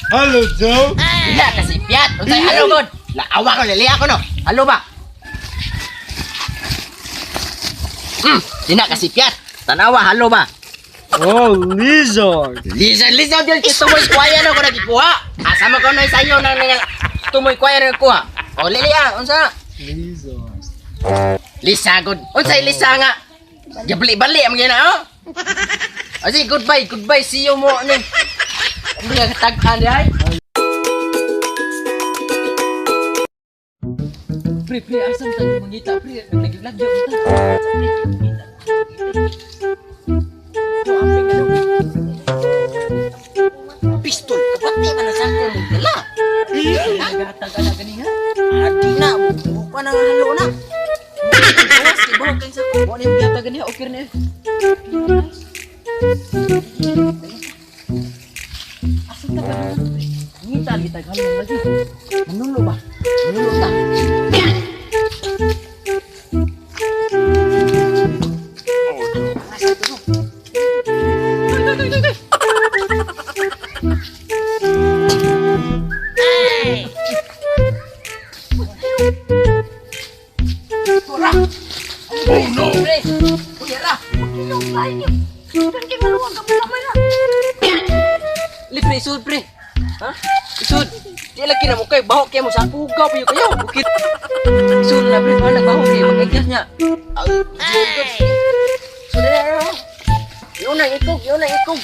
Hello, Joe. Dila kasi piat. Unsay halo god? Laawa ko lili ako no. Halo ba? Dina kasi piat. Tanawa halo ba? Oh, lizard. Lisa, Lisa, diyan kay tumoy kwaya no ko nagikuha. Asa man ko na sayo na nga tumoy kwaya na kuha. O lili ah, unsa? Lizard. Lisa god. Unsay Lisa nga? Gabli-bali ang gina oh. Asi goodbye, goodbye, see you mo ni. Ano nga katag-an di ay? Pre, pre, asam tayo mangita, pre. Naglaglag ta. Pre, mangita. Ito, amping ano. Pistol, kapati man na sangko mo dala. Nagatag ana gani ha? Adi na, buka na nga halo na. Gawas kay buhok kay sako. Wa ni gata gani okay na. Asa ta ka? Ngita kita halo lagi. Manulo ba? Manulo ta. Tura. Oh no. Uyara. Libre isud pre. Ha? Isud. Di lagi na mo kay bahok kay mo sa pugaw pa kayo. Bukit. Isud na pre, wala bahok kay mag-adjust niya. Ay. Sud na. Yun na ikog, yun na ikog.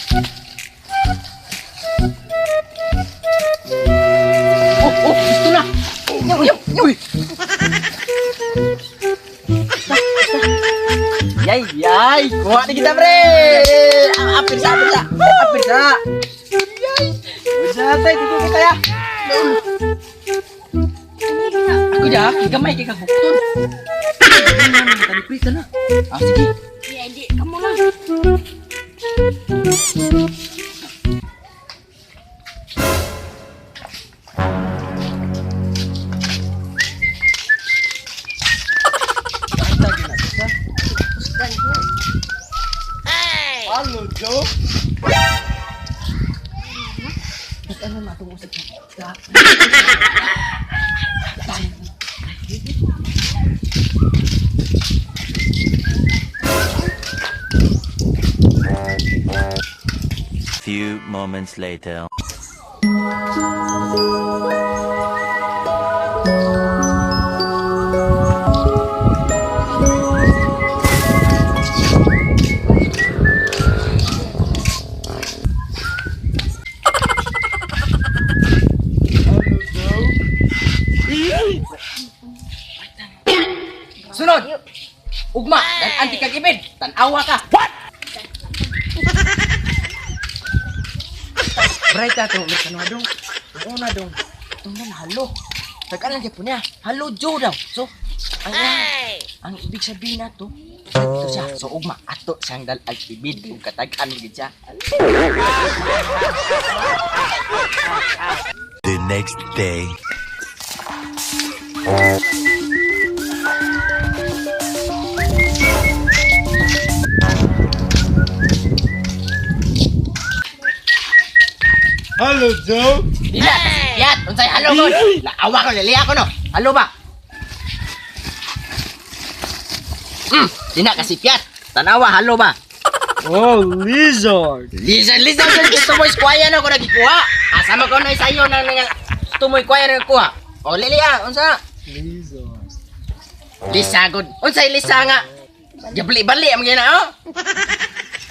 Oh, oh, gusto na. Yo, yo, yo. Yay, yay. Kuha na kita pre. Apir sa, apir sa. Apir sa. Yay. Unsa tay dito kita ya. Ako ja, gamay kay kagukton. Tani pre kana. Ah sige. Di, kamu lang. Hello, Joe. Ano na itong usap na? Few moments later. Hello, Joe. Sunod. Ugma, dan anti kag ibid. Tan-awa ka. What? Bright ato, may dong. Una dong. Tingnan halo. Tag-anan gyud po niya. Halo Joe daw. So, ang ibig sabihin na to, dito siya. So ugma ato siyang dalag ibid ug katag-an gid siya. The next day. Hello, Joe. Dila kasi piyat. Unsay halo god? Laawa ko lili ako no. Halo ba? Dina kasi piyat. Tanawa halo ba? Oh, lizard. Lisa, Lisa, kay tumoy kwaya no ko nagikuha. Asa man ko na sayo na nga tumoy kwaya na kuha. O lili ah, unsa? Lizard. Lisa god. Unsay Lisa nga? Gabli-bali ang gina oh.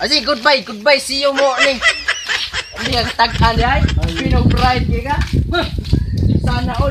Asi goodbye, goodbye, see you mo ni. Hindi ka katag-an di ay. Pino pride kay ka. Huh. Sana all.